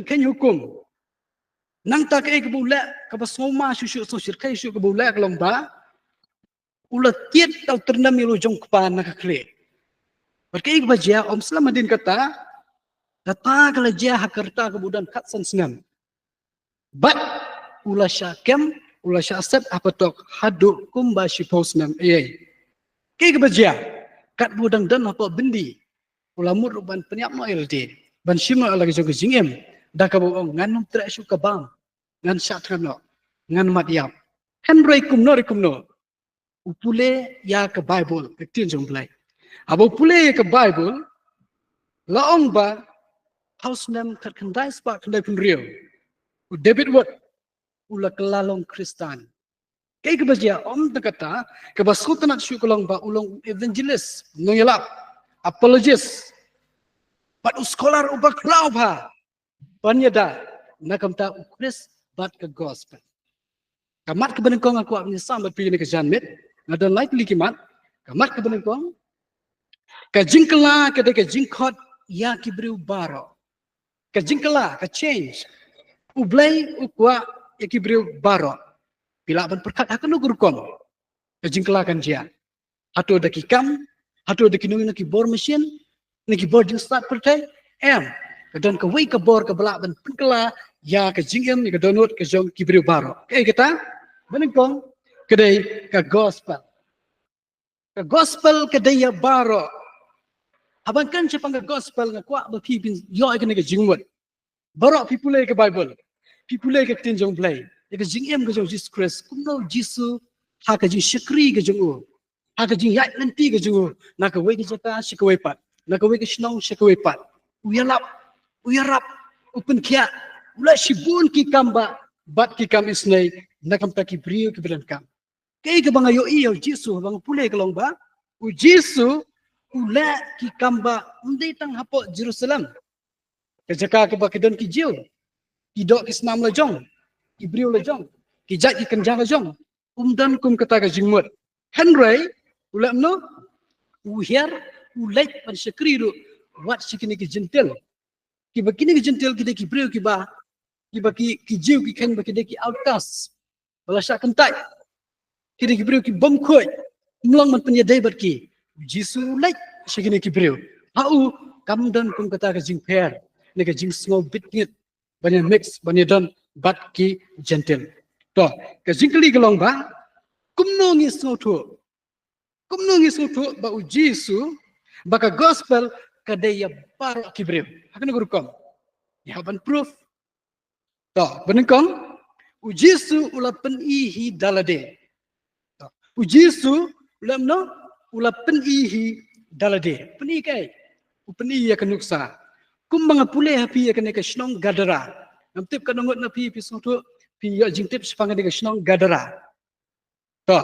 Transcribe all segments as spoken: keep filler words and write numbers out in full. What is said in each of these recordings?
khein hukum. Nangta kaei kaba u leh, kaba sngewma shuh shuh, sngewshyrkhei shuh kaba u leh ka long ba u la tied da u tyrnem ïa la u jong u kpa na ka khlieh. Bad kaei kaba jia, ym slem hadien kata, kata ka la jia ha ka rta kaba u don khatsan snem. Bad u la shah kem, u la shah sep ha patok haduh kumba shiphew snem. Ei, kaei kaba jia, katba u dang don hapoh byndi, u la mut ruh ban pynïap noh ïa lade, ban shim noh ïa la ka jong ka jingim, da kaba u ong, ngan ym treh shuh ka bam, ngan shah thngan noh, ngan mat ïap. Hynrei kumno re kumno, u pule ïa ka Baibl, ka ktien jong U Blei. Haba u pule ïa ka Baibl, la ong ba ha u snem khatkhyndai spah khyndaiphew hynriew, u David Wood u la kylla long Khristan. Kaei kaba jia, ym tang kata, kaba sngewtynnat shuh ka long ba u long evangelist, nongïalap, apologist, bad u scholar uba khraw bha ban ïada na ka bynta u Khrist bad ka gospel. Ka mat kaba nyngkong nga kwah ban ïasam bad phi kane ka janmiet, nga don lai tylli ki mat. Ka mat kaba nyngkong, ka jingkylla ka dei ka jingkhot ïa ki briew baroh. Ka jingkylla, ka change. U Blei u kwah ïa ki briew baroh. Phi lah ban pyrkhat ha kano ka rukom ka jingkylla kan jia. Hato da ki kam, hato da ki nongïalam, ki bor machine, ne ki bor jingstad pyrthei, em. Ka don kawei ka bor kaba lah ban pynkylla ïa ka jingim, ïa ka dohnud ka jong ki briew baroh. Kaei kata? Ba nyngkong, ka dei ka gospel. Ka gospel ka dei ïa baroh. Haba ngan kren shaphang ka gospel, nga kwah ba phi phin ïoh ïa kane ka jingmut. Baroh phi pule ka Baibl, phi pule ka ktien jong U Blei, ïa ka jingim ka jong U Jisu Khrist, kumno U Jisu ha ka jingshakri ka jong u, ha ka jingïaid lynti ka jong u, na kawei ka jaka sha kawei pat, na kawei ka shnong sha kawei pat, u ïalap, u ïarap, u pynkhiah, u leh shibun ki kam ba, bad ki kam isynei na ka bynta ki briew kiba donkam. Kaei kaba nga ïohi ïa U Jisu haba nga pule ka long ba u Jisu u leh ki kam ba ym dei tang hapoh Jerusalem, ka jaka kaba ki don ki Jiw, ki doh ki snam la jong, ki briew la jong, ki jait ki kynja la jong. Um don kum kata ka jingmut. Hynrei u leh kumno? U hiar, u leit ban shakri ruh wat sha kine ki Jentil. Kiba kine ki Jentil ki dei ki briew kiba, kiba ki, ki Jiw ki kheiñ ba ki dei ki outcast, ba la shah kyntait, ki dei ki briew ki bym khuid, ym long ban pynïadei bad ki. U Jisu u leit sha kine ki briew. Ha u kam don kum kata ka jingpher ne ka jingsngew bit ngit ban ïa mix, ban ïa don bad ki Jentil. To, ka jingkylli ka long ba kumno ngi sngewthuh, kumno ngi sngewthuh ba u Jisu, ba ka gospel ka dei ïa baroh ki briew? Ha kano ka rukom? Ngi hap ban proof. To, ba nyngkong, u Jisu u la pyni hi da lade. To, u Jisu u la, no, u la pyni hi da lade. Pyni kaei? U pyni ïa ka nuksa. Kumba nga pule ha phi ïa kane ka shnong Gadara. Ngam tip katno ngut na phi phi sngewthuh, phi ïoh jingtip shaphang kane ka shnong Gadara. To,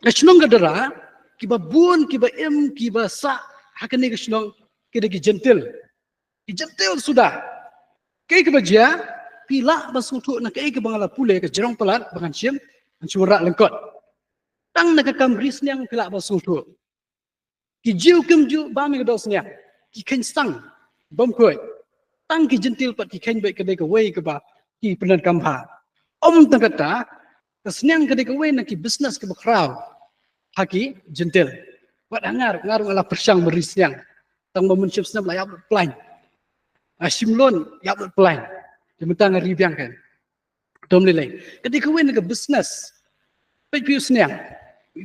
ka shnong Gadara, kiba bun, kiba im, kiba sah ha kane ka shnong ki dei ki Jentil. Ki Jentil suda. Kaei kaba jia, phi lah ban sngewthuh na kaei kaba nga la pule, ka jrong palat ba ngan shim, ngan shu wanrah lyngkot. Tang na ka kam ri sniang phi lah ban sngewthuh. Ki Jiw kim ju bam ïa ka doh sniang, ki kheiñ sang, bym khuid. Tang ki Jentil pat ki kheiñ beit, ka dei kawei kaba ki pyndonkam bha. Ym tang kata, ka sniang ka dei kawei na ki business kaba khraw ha ki Jentil. Wat ha nga ruh, nga ruh nga la pyrshang ban ri sniang, tang ba mynshwa snem la ïap lut plaiñ. Ah, shim loan ïap lut plaiñ. Te mynta nga ri biang kan. Tom lei lei. Ka dei kawei na ka business. Peit phi u sniang,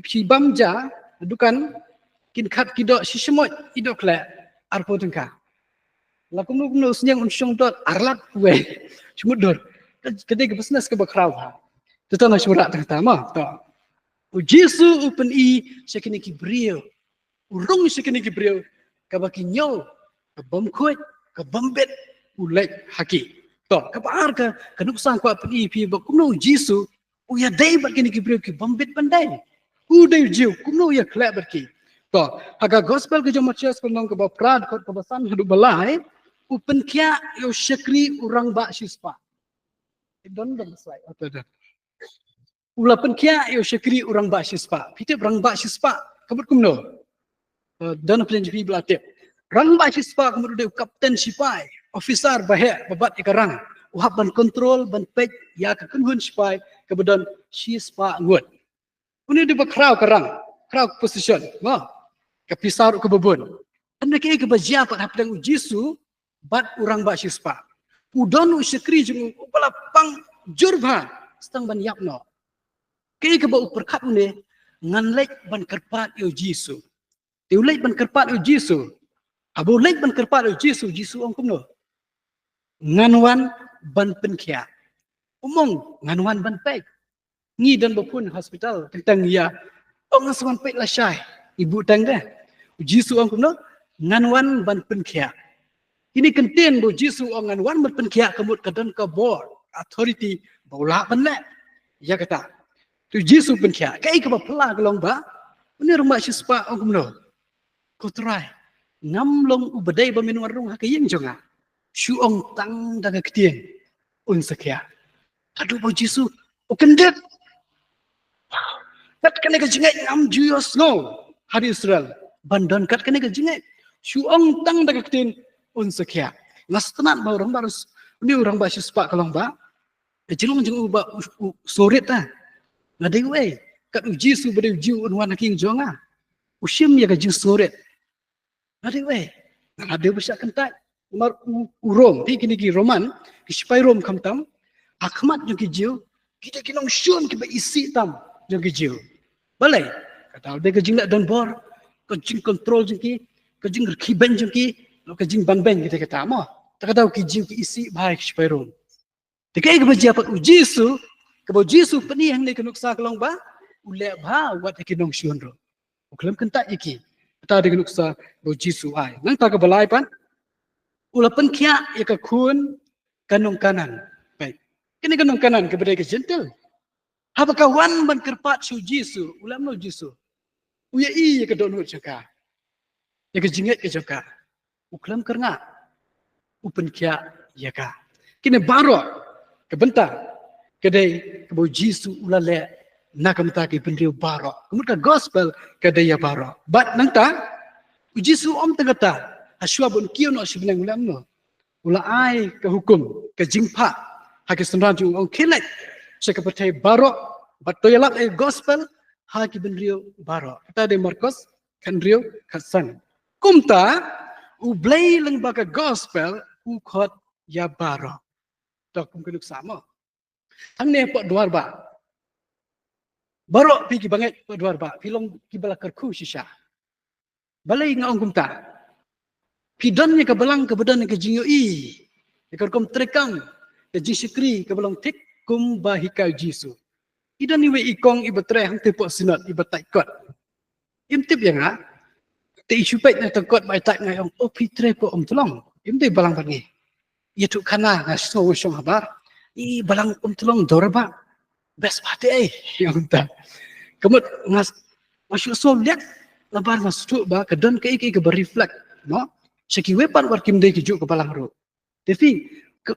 phi bam ja dukan, kin khat ki doh shi shmoit, i doh khleh arphew tyngka. La kumno kumno u sniang un shong dot ar lak wei. Shmut dur. Ka, ka dei ka business kaba khraw bha. Te to nga shu wanrah tang kata mo. To, u Jisu u pyni sha kine ki briew, u rung sha kine ki briew, kaba ki ñiew, ka bym khuid, ka bym bit, u leit ha ki. To, kaba ar ka, ka nuksa nga kwah pyni phi ba kumno u Jisu u ïadei bad kine ki briew ki bym bit ban dei. U dei u Jiw, kumno u ïakhleh bad ki? To, ha ka gospel ka jong Mathaios, ka lynnong kaba phra, dkhot kaba san haduh ba lai, u pynkhiah ïa u shakri u rangbah shispah. Don, don slide. Oh, to, to. U la pynkhiah ïa u shakri u rangbah shispah. Phi tip rangbah shispah ka mut kumno? Eh, don phi, phi ba la tip. Rangbah shispah ka mut u dei u kapten shipai. officer ba heh ba bat ïa ka rang, u hap ban control, ban peit ïa ka kynhun sipai kaba don shispah ngut. Une u dei ba khraw ka rang, khraw ka position, mo, ka pisa ruh kaba bun. Hynrei kaei kaba jia pat hapdeng u Jisu bad u rangbah shispah? U don u shakri jong u uba la pang jur bha sdang ban ïap noh. Kaei kaba u pyrkhat une? Ngan leit ban kyrpad ïa u Jisu. Te u leit ban kyrpad ïa u Jisu. Haba u leit ban kyrpad ïa u Jisu, Jisu ong kumno? Ngan wan ban pynkhiah. Um ong ngan wan ban peit. Ngi don ba pun hospital, teng teng ïa ong ngan sa wan peit lashai, i buh teng de. U Jisu ong kumno? Ngan wan ban pynkhiah. Kine ki kyntien ba u Jisu ong ngan wan ban pynkhiah, ka mut ka don ka bor, authority, ba u lah ban leh ïa kata. Te u Jisu pynkhiah. Kaei kaba phylla ka long ba une u rangbah shispah ong kumno? Ko Trai, ngam long uba dei ba men wan rung ha ka ïing jong nga. Shu ong tang da ka ktien, un sa khiah. Haduh ba u Jisu u kyndit. Kat kane ka jingngeit ngam ju ïohsngew ha ri Israel ban don kat kane ka jingngeit. Shu ong tang da ka ktien, un sa khiah. Nga sngewtynnat ba u rangbah, une u rangbah shispah ka long ba ka jinglong jong u ba u, u sngewrit, ah. Nga dei uei? Kat u Jisu ba dei u Jiw un wan ha ka ïing jong nga? U shim ïa ka jingsngewrit. Nga dei uei? Nga la dei ba shah kyntait. Namar u, u Rom, phi, kine ki Roman, ki sipai Rom khamtam, ha khmat jong ki Jiw, ki dei ki nongshun kiba isih tam jong ki Jiw. Balei? Kata dei ka jingleh donbor, ka jingkontrol jong ki, ka jingrkhie beiñ jong ki, ka jingban beiñ, kita kata mo. Te kata ki Jiw ki isih bha ïa ki sipai Rom. Te kaei kaba jia pat u Jisu, kaba u Jisu pyni hangne ka nuksa ka long ba u leh bha wat ïa ki nongshun ruh. U khlem kyntait ïa ki. Kata dei ka nuksa ba u Jisu ai. Nangta kaba lai pat, u la pynkhiah ïa ka khun ka nong Kanaan. Peit. Kane ka nong Kanaan kaba dei ka Jentil. Haba ka wan ban kyrpad sha u Jisu, u leh kumno u Jisu? U ïohi ïa ka dohnud jong ka, ïa ka jingngeit ka jong ka. U khlem kyrngah, u pynkhiah ïa ka. Kine baroh ka bynta ka dei kaba u Jisu u la leh na ka bynta ki bynriew baroh. Ka mut ka gospel ka dei ïa baroh. Bad nangta u Jisu um tang kata, ha shuwa ban kiew noh sha bneng u leh kumno? U la ai ka hukum, ka jingphah ha ki synran jong u, ong khie leit sha ka pyrthei baroh bad to ïalap ïa ka gospel ha ki bynriew baroh. Kata dei Markos khathynriew khatsan. Kumta U Blei lyngba ka gospel u khot ïa baroh. To kum ka nuksa mo. Hangne hapoh Dwar Bah, baroh phi kiba ngeit hapoh Dwar Bah phi long kiba la kyrkhu shisha. Balei nga ong kumta? Phi don ïa ka balang kaba don ïa ka jingïohi, ïa ka rukom treikam, ka jingshakri kaba long thik kumba hikai u Jisu. I don iwei i kong iba trei hangtei hapoh Synod iba tait kot. Im tip ïa nga, te i shu peit na tang kot ba i tait, nga ong, o, phi trei hapoh Umtlong, im dei balang bad ngi. Ïathuh khana nga sngew shong habar, i balang Umtlong Dwar Bah best party ei, ïa kumta. Ka mut nga, nga shu sngew liat, nabar nga sngewthuh ba ka don kaei kaei kaba reflect, no? Sha kiwei pat wat kim dei kijuh ka balang ruh. Te phi, ka,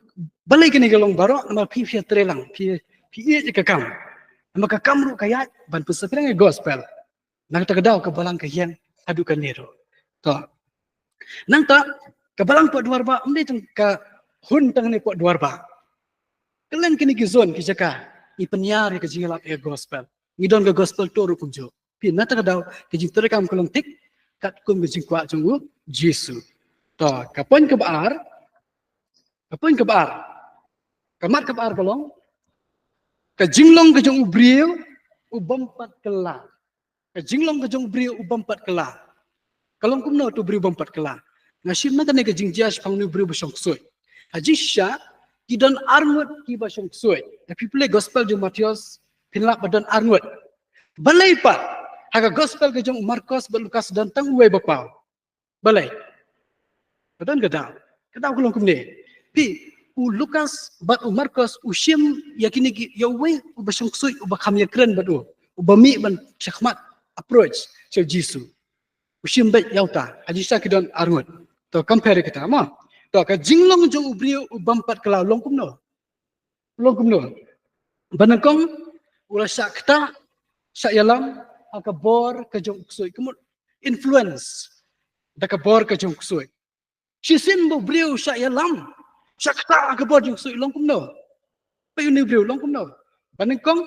balei kane ka long baroh, namar phi phi trei lang, phi, phi ïeit ïa ka kam. Namar ka kam ruh ka ïaid ban pynsaphriang ïa ka gospel. Na kata ka daw ka balang ka ïeng haduh kane ruh. To. Nangta ka balang hapoh Dwar Bah, ym dei tang ka hun tang ne hapoh Dwar Bah. Kylleng kine ki zone, ki jaka, ngi pynïar ïa ka jingïalap ïa ka gospel. Ngi don ka gospel tour ruh kumjuh. Phi, na kata ka daw ka jingtreikam ka long thik katkum ka jingkwah jong u Jisu. To, ka point kaba ar, ka point kaba ar, ka mat kaba ar ka long, ka jinglong ka jong u briew u bym pat kylla. Ka jinglong ka jong u briew u bym pat kylla. Ka long kumno uto u briew u bym pat kylla? Nga shim na kane ka jingjia shaphang une u briew ba shong ksuid. Ha jingshisha ki don arngut kiba shong ksuid. Lada phi pule gospel jong u Mathaios, phin lap ba don arngut. Balei pat ha ka gospel ka jong u Markos bad Lukas don tang uwei ba paw? Balei? Ka don ka daw. Ka daw ka long kumne. Phi, u Lukas bad u Markos u shim ïa kine ki, ïa uwei uba shong ksuid, uba kham ïakren bad u, uba mih ban shakhmat, approach sha u Jisu. U shim beit ïa uta. Ha jingshisha ki don arngut. To, compare kata mo. To, ka jinglong jong u briew u bym pat kylla u long kumno? U long kumno? Ba nyngkong u la shah ktah, shah ïalam ha ka bor ka jong u ksuid. Ka mut influence da ka bor ka jong u ksuid. Shisien ba u briew shah ïalam, shah ktah ha ka bor jong u ksuid, long kumno? Peit une u briew long kumno? Ba nyngkong,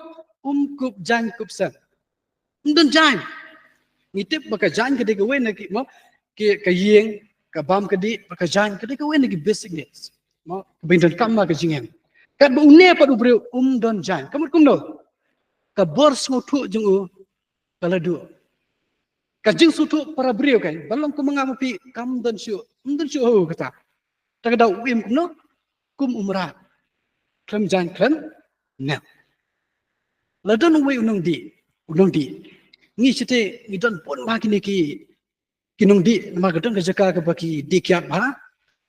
um kup jaiñ kup sem. Um don jaiñ. Ngi tip ba ka jaiñ ka dei kawei na ki, mo, ki, ka ïing, ka bam ka dih, ba ka jaiñ ka dei kawei na ki basic needs, mo, kaba ngi donkam ha ka jingim. Katba une pat u briew um don jaiñ. Ka mut kumno? Ka bor sngewthuh jong u ka la duh. Ka jingsngewthuh para briew kan, ba long kum ma nga ma phi, kam don shuh, um don shuh ho kata. Te ka daw u im kumno? Kum u mrad, khlem jaiñ khlem nep. La don uwei u nongdih, u nongdih. Ngi shatei ngi don bun bha kine ki, ki nongdih, namar ka don ka jaka kaba ki dih kiad bha.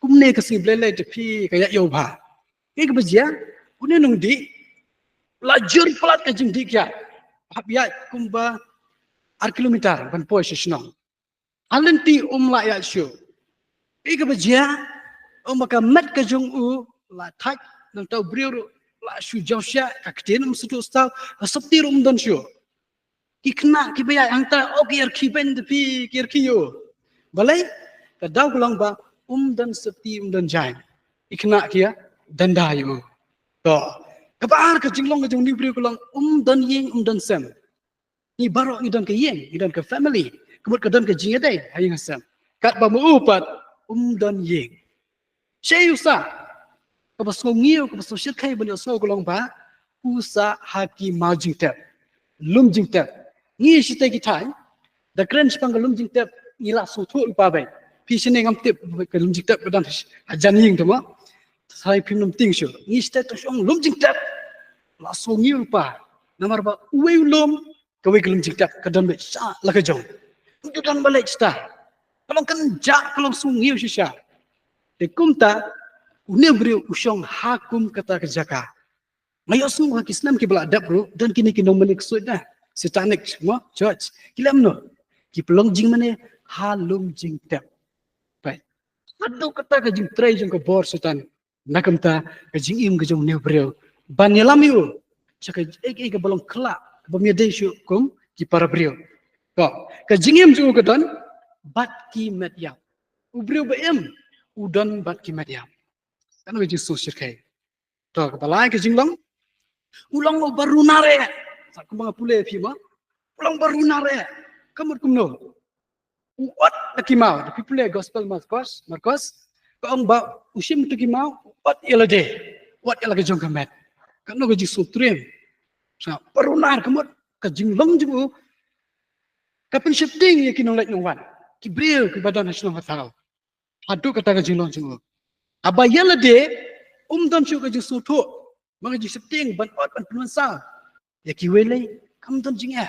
Kumne ka sngi Blei leit te phi ka ïaid ïew bha. Kaei kaba jia? Une u nongdih u la jur palat ka jingdih kiad, hap ïaid kumba ar kilometer ban poi sha shnong. Ha lynti um lah ïaid shuh. Kaei kaba jia? Ong ba ka met ka jong u la thait, nangta u briew ruh la shu jaw shah, ka ktien um sngewthuh shuh, ka sopti ruh um don shuh. Ki khynnah kiba ïaid hangta, o, ki ïarkhie beiñ da phi, ki ïarkhie ïa u. Balei? Ka daw ka long ba um don sopti, um don jaiñ. Ki khynnah ki ïa danda ïa u. To, kaba ar ka jinglong ka jong une u briew ka long um don ïing, um don sem. Ngi baroh ngi don ka ïing, ngi don ka family. Ka mut ka don ka jingïadei ha ïing ha sem. Katba ma u pat um don ïing. Shaei u sah? Kaba sngewngiew, kaba sngewshyrkhei ban ïohsngew ka long ba u sah ha ki maw jingtep, lum jingtep. Ngi shatei ki thaiñ, da kren shaphang ka lum jingtep, ngi la sngewthuh lypa beit. Phi shane ngam tip ka lum jingtep ka don hajan ïing te mo. Thaiñ phim nym tieng shuh. Ngi shatei tang shu ong lum jingtep, la sngewngiew lypa. Namar ba uwei u lum, kawei ka lum jingtep ka don beit sha la ka jong. Ka don ba leit sha ta. Ka long kynjah, ka long sngewngiew shisha. Te kumta une u briew u shong ha kum kata ka jaka. Nga ïohsngew ha ki snem kiba la dep ruh don kine ki nongmane ksuid, da satanic, mo, church. Ki leh kumno? Ki pynlong jingmane ha lum jingtep. Peit. Haduh kata ka jingtrei jong ka bor Soitan na ka bynta ka jingim ka jong une u briew. Ban ïalam ïa u sha kaei kaei kaba long khyllah, kaba ym ïadei shuh kum ki para briew. To, ka jingim jong u ka don bad ki met ïap. U briew ba im u don bad ki met ïap. Kane ka jingsngewshyrkhei. To, kaba lai ka jinglong, u long uba runar eh. Sa kumba nga pule ïa phi mo, u long uba runar eh. Ka mut kumno? U ot da ki maw. Da phi pule gospel Markos, Markos, ka ong ba u shim da ki maw, u ot ïa lade, u ot ïa la ka jong ka met. Kano ka jingsngewtriem. Sa, uba runar, ka mut ka jinglong jong u ka pynsheptieng ïa ki nongleit nongwan, ki briew kiba don ha shnong ha thaw. Haduh kata ka jinglong jong u. Haba ïa lade um don shuh ka jingsngewthuh, ma ka jingsheptieng ban ot ban pynmynsaw ïa kiwei lei, kam don jingeh.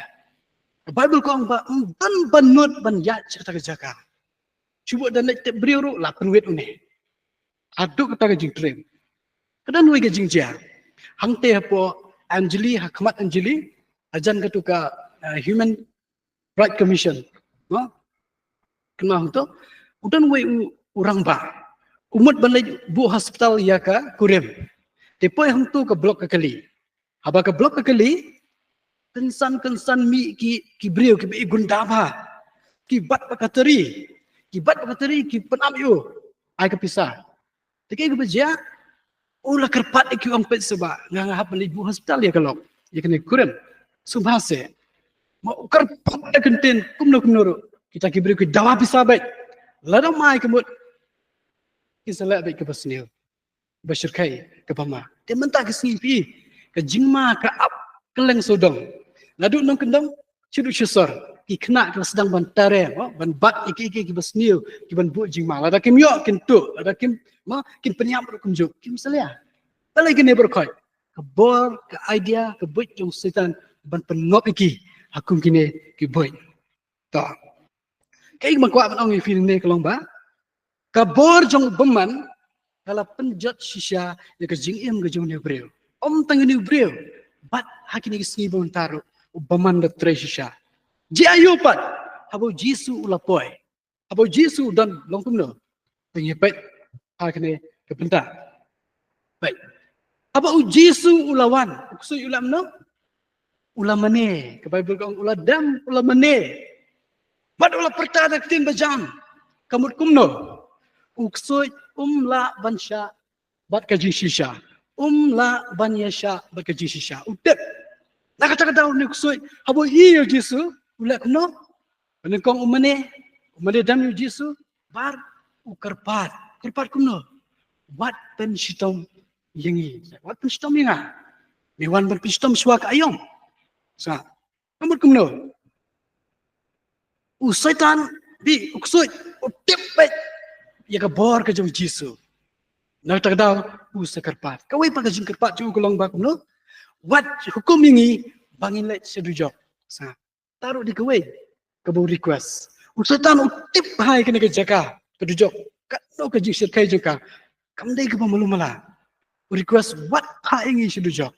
Ka Baibl ka ong ba ym don ba nud ban ïaid sha kata ka jaka. Shu buh da leit tep briew ruh la pynwit une. Haduh kata ka jingtriem. Ka don wei ka jingjia hangtei hapoh Anjali, ha khmat Anjali, hajan katu ka, eh, Human Rights Commission. Mo? Kynmaw hangto, u don wei u, u rangbah. U mut ban leit buh hospital ïa ka kurim. Te poi hangto ka block ka kali. Haba ka block ka kali, kynsan kynsan mih ki, ki briew kiba i gunda bha. Ki bat bad ka tari. Ki bat bad ka tari, ki pynap ïa u. Ai ka pisa. Te kaei kaba jia? U la kyrpad ïa ki, u ong peit seh ba nga, nga hap ban leit buh hospital ïa ka lok, ïa kane ka kurim. Sngewbha seh. Ma u kyrpad da ka ktien kumno kumno ruh, kita ki briew ki dawa pisa beit. Lada ym ai ka mut kin sa leh beit kaba sniew, ba shyrkhei, kaba ma. Te mynta ka sngi phi, ka jingma ka ap kylleng sawdong. Naduh nongkyndong sha duh sha sor, ki khynnah ki la sdang ban tyrem, mo, ban bat ïa kiei kiei kiba sniew, kiban buh jingma. Lada kim ïoh kin tuh, lada kim, mo, kin pynïap ruh kumjuh, kim salia. Balei? Kane baroh khoit ka bor, ka idea, ka buit jong Soitan ban pynngop ïa ki ha kum kine ki buit. To. Kaei kaba nga kwah ban ong ïa phi ne ka long ba ka bor jong u bymman ka la pynjot shisha ïa ka jingim ka jong une u briew. Ym tang une u briew, bad ha kine ki sngi ba mynta ruh u bymman da trei shisha. Jia aïu pat? Haba u Jisu u la poi, haba u Jisu u don, long kumno? Peit, peit ha kane ka bynta. Peit. Haba u Jisu u la wan, u ksuid u la mano? U la mane. Ka Baibl ka ong u la dem, u la mane. Bad u la pyrta da ka ktien bajam. Ka mut kumno? U ksuid um lah ban shah bad ka jingshisha. Um lah ban ïa shah bad ka jingshisha. U tip. Na kata ka daw une u ksuid, haba u ïohi ïa u Jisu, u leh kumno? Ba nyngkong u mane, u mane dem ïa u Jisu, bad u kyrpad. Kyrpad kumno? Wat pynshitom ïa ngi. Wat pynshitom ïa nga. Me wan ban pynshitom shuwa ka aïom. Sa, ka mut kumno? U Soitan, phi, u ksuid, u tip beit ïa ka bor ka jong u Jisu. Na kata ka daw, u sa kyrpad. Kawei pat ka jingkyrpad jong u ka long ba kumno? Wat hukum ïa ngi ba ngin leit sha dujok. Sa, kata ruh dei kawei kaba u request. U Soitan u tip bha ïa kane ka jaka ka dujok. Katno ka jingshyrkhei jong ka, kam dei kaba malu mala. U request, wat phah ïa ngi sha dujok.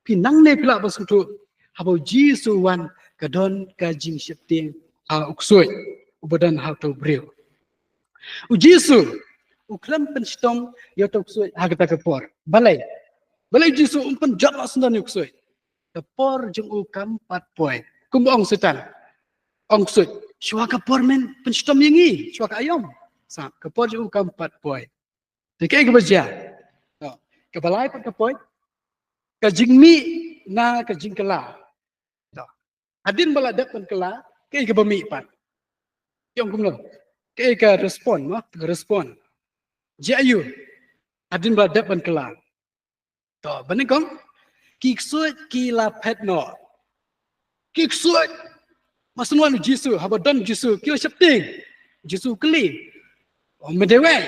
Phi, nangne phi lah ban sngewthuh, haba u Jisu u wan, ka don ka jingsheptieng ha u ksuid uba don ha uta u briew. U Jisu u khlem pynshitom ïa uta u ksuid ha kata ka por. Balei? Balei u Jisu um pynjot noh syndon ïa u ksuid? Ka por jong u kam pat poi. Kumba ong u Soitan, ong u ksuid, shuwa ka por men pynshitom ïa ngi, shuwa ka aïom. Sa, ka por jong u kam pat poi. Te kaei kaba jia? To, kaba lai pat ka poi, ka jingmih na ka jingkylla. To, hadien ba la dep ban kylla, kaei kaba mih pat? Ki ong kumno? Kaei ka respond, mo? Ka respond. Jia aiu hadien ba la dep ban kylla? To, ba nyngkong, ki ksuid ki la phet noh. Ki ksuid, ma sngewbha u Jisu, haba don u Jisu, ki la sheptieng. U Jisu u kylli, ong, me dei uei?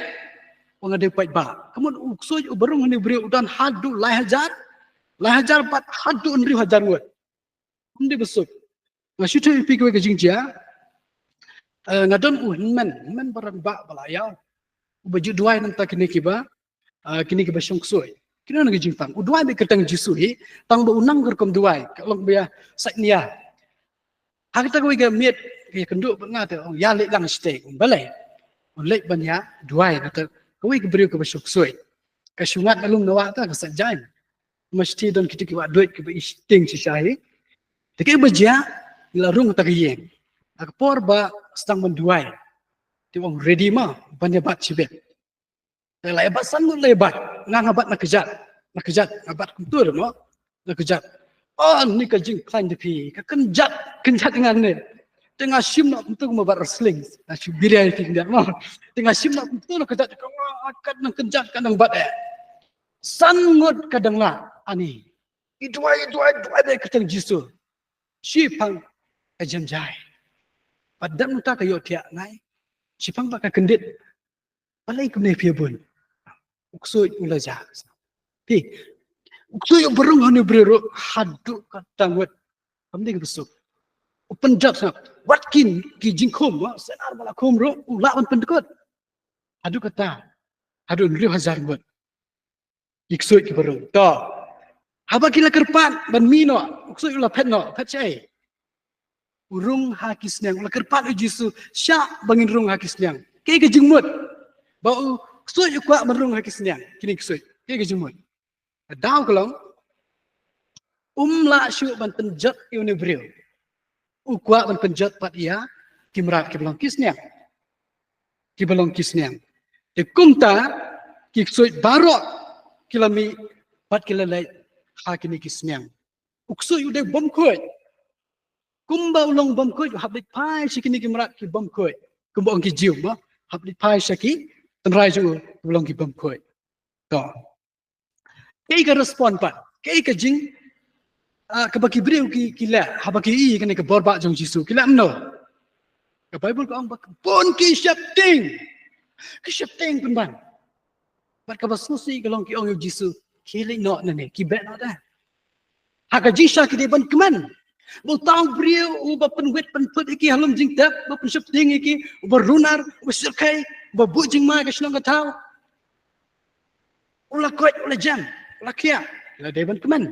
Ong, nga dei u paidbah. Ka mut u ksuid uba rung ha une u briew u don haduh lai hajar, lai hajar bad haduh hynriew hajar ngut. Ym dei ba suk. Nga shu ïathuh ïa phi kawei ka jingjia. Eh, nga don u hynmen, hynmen ba rangbah ba la ïaw, uba ju duwai na ka bynta kine kiba, eh, kine kiba shong ksuid. Kine na ka jingpang. U duwai bad kyrteng Jisu hi, tang ba u nang ka rukom duwai, ka long ba ïa sait nia. Ha kata kawei ka miet ka ïakynduh bad nga, te ong, ïa leit lang shatei. Ong, balei? Ong, leit ban ïa duwai na kata kawei ka briew kaba shong ksuid. Ka shu ngat na lum na wah, ta ka sait jaiñ. Masti don kita ki wah duit kiba i sheptieng shisha hi. Te kaei ba jia, ngi la rung ha kata ka ïing. Ha ka por ba sdang ban duwai, te ong, ready ma ban ïa bat shibit. Te la ïa bat san ngut, la ïa bat. Nga nga bat na kjat. Na kjat, nga bat kumtur mo. Na kjat. Oh, ni ka jingkhlaiñ da phi. Ka kynjat, kynjat ngan ne. Te nga shim noh kumtur, ma bat wrestling. Nga shu biria ïa phi kynjat mo. Te nga shim noh kumtur na kjat, ka, ka nang kynjat, ka nang bat eh. San ngut ka dang lah, ani. I duwai, i duwai, i duwai da ka kyrteng Jisu. Shiphang ka jem jai. Pat dang mynta ka ïohthiah ngai. Shiphang pat ka kyndit. Balei kumne phi ïa bun? U ksuid u la jah. Phi, u ksuid uba rung ha une u briew ruh haduh katta ngut, kam dei kaba suk. U pynjot sngap. Wat kin ki jingkhum, wa, sainar ba la khum ruh u lah ban pyndkut. Haduh katta, haduh hynriew hajar ngut ki ksuid kiba rung. To, haba ki la kyrpad ban mih noh, u ksuid u la phet noh. Phet shaei? U rung ha ki sniang. U la kyrpad ïa u Jisu, shah ba ngin rung ha ki sniang. Kaei ka jingmut ba u ksuid u kwah ban rung ha ki sniang? Kine ki ksuid, kaei ka jingmut? Ka daw ka long, um lah shuh ban pynjot ïa une u briew. U kwah ban pynjot pat ïa ki mrad kiba long ki sniang. Kiba long ki sniang. Te kumta ki ksuid baroh ki la mih bad ki la leit ha kine ki sniang. U ksuid u dei bym khuid. Kumba u long bym khuid, u hap leit phai sha kine ki mrad ki bym khuid. Kumba ong ki Jiw mo, hap leit phai sha ki tynrai jong u kiba long ki bym khuid. To, kaei ka respond pat? Kaei ka jing, ah, kaba ki briew ki, ki leh haba ki ïohi kane ka bor bah jong Jisu? Ki leh kumno? Ka Baibl ka ong ba bun ki sheptieng. Ki sheptieng pynban. Bad kaba sngewsih ka long, ki ong ïa u Jisu, khie leit noh nangne, khie beh noh de. Ha ka jingshisha ki dei ban kmen ba uta u briew uba pynwit pynput ïa ki ha lum jingtep, uba pynsheptieng ïa ki, uba runar, uba shyrkhei, uba buh jingma ha ka shnong ka thaw, u la koit, u la jem, u la khiah. Ki la dei ban kmen.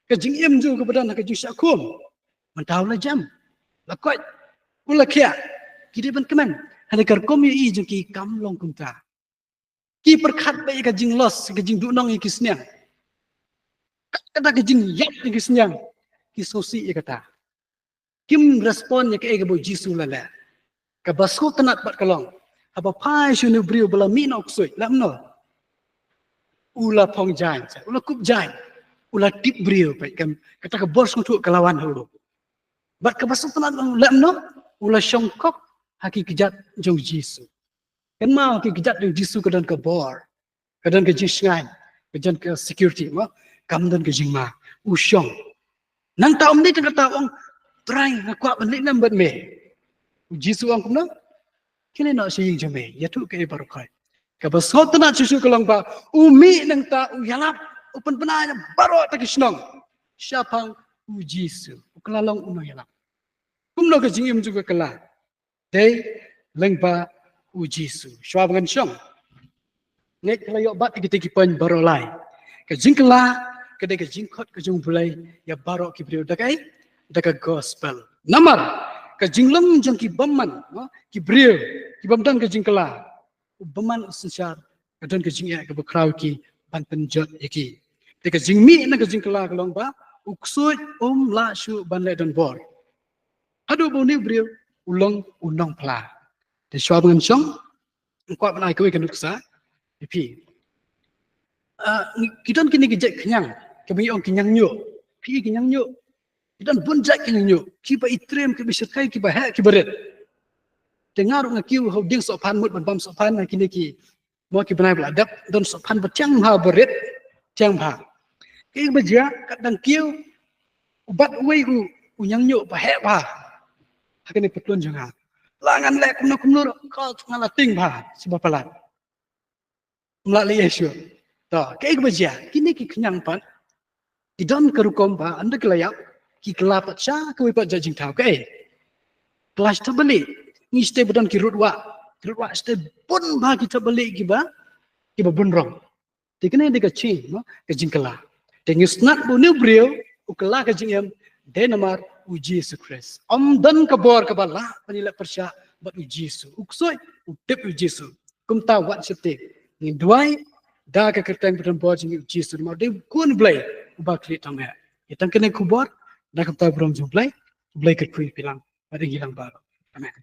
Ka jingim jong u kaba don ha ka jingshisha khum, mynta u la jem, la koit, u la khiah. Ki dei ban kmen. Hynrei ka rukom ïohi jong ki kam long kumta. Ki pyrkhat beit ïa ka jingloss, ka jingduhnong ïa ki sniang. Kat kata ka jingïap ïa ki sniang, ki sngewsih ïa kata. Kim respond ïa kaei kaba u Jisu u la leh. Kaba sngewtynnat pat ka long, Haba phai sha une u briew ba la mih na u ksuid, leh kumno? U la phong jaiñ, u la kup jaiñ, u la tip briew, peit, kata ka bor sngewthuh ka la wan ha u. Bad kaba sngewtynnat, leh kumno? U la shongkop ha ki kjat jong u Jisu. Kynmaw, ki kjat jong u Jisu ka don ka bor, ka don ka jingshngaiñ, ka don ka security, mo, kam don ka jingma. U shong. Nangta um dei tang kata, u ong, Trai, nga kwah ban leit lem bad me. U Jisu u ong kumno? Khie leit noh sha ïing jong me, ïathuh kaei baroh khoit. Kaba sngewtynnat shuh shuh ka long ba u mih nangta, u ïalap, u pynbna ïa baroh ta ki shnong shaphang u Jisu. U kylla long u nongïalap. Kumno ka jingim jong ka kylla? Dei lyngba u Jisu. Shuwa ba ngan shong, ngeit ka la ïoh bat ïa kita ki point baroh lai. Ka jingkylla ka dei ka jingkhot ka jong U Blei ïa baroh ki briew da kaei? Da ka gospel. Namar ka jinglong jong ki bymman, no? Ki briew ki bym don ka jingkylla, u bymman u synshar, ka don ka jingeh kaba khraw ïa ki ban pynjot ïa ki. Te ka jingmih na ka jingkylla ka long ba u ksuid um lah shuh ban leh donbor. Haduh ba une u briew u long u nongphla. Te shuwa ba ngan shong, nga kwah ban ai kawei ka nuksa ïa phi. Ah, ki don kine ki jait khñiang, kiba ngi ong ki ñiangñuh. Phi, ki ñiangñuh, ki don bun jait ki ñiangñuh, kiba itriem, kiba shyrkhei, kiba heh, kiba rit. Te nga ruh nga kiew ha u dieng sohphan, mut ban bam sohphan ha kine ki, mo, ki bnai ba la dep, don sohphan ba thiang bha, ba rit thiang bha. Kaei ba jia? Katba dang kiew, u bat uwei u, u ñiangñuh ba heh bha ha kane ka patlun jong nga. La ngan leh kumno kumno ruh, ka nga la tieng bha, shu ba palat. Ym lah leh ei ei shuh. To, kaei kaba jia? Kine ki khñiang pat ki don ka rukom ba ynda ki la ïap, ki kylla pat sha kawei pat jait jingthaw. Kaei? Kylla shatei ba lieh. Ngi shatei ba don ki rud wah, ki rud wah shatei bun bha, ki thaw ba lieh, kiba, kiba bun rong. Te kane dei ka jing, no, ka jingkylla. Te ngi sngewthuh ba une u briew u kylla ka jingim dei namar u Jisu Khrist. Ym don ka bor kaba lah ban ïaleh pyrshah bad u Jisu. U ksuid u tip u Jisu. Kumta wat shatei, ngi duwai da ka kyrteng badonbor jong ngi u Jisu, namar u dei u Khun u Blei uba khlieh tam eh. Ïa tang kane ka khubor, da ka bynta burom jong u Blei, u Blei kyrkhu ïa phi lang bad ïa ngi lang baroh. Amen.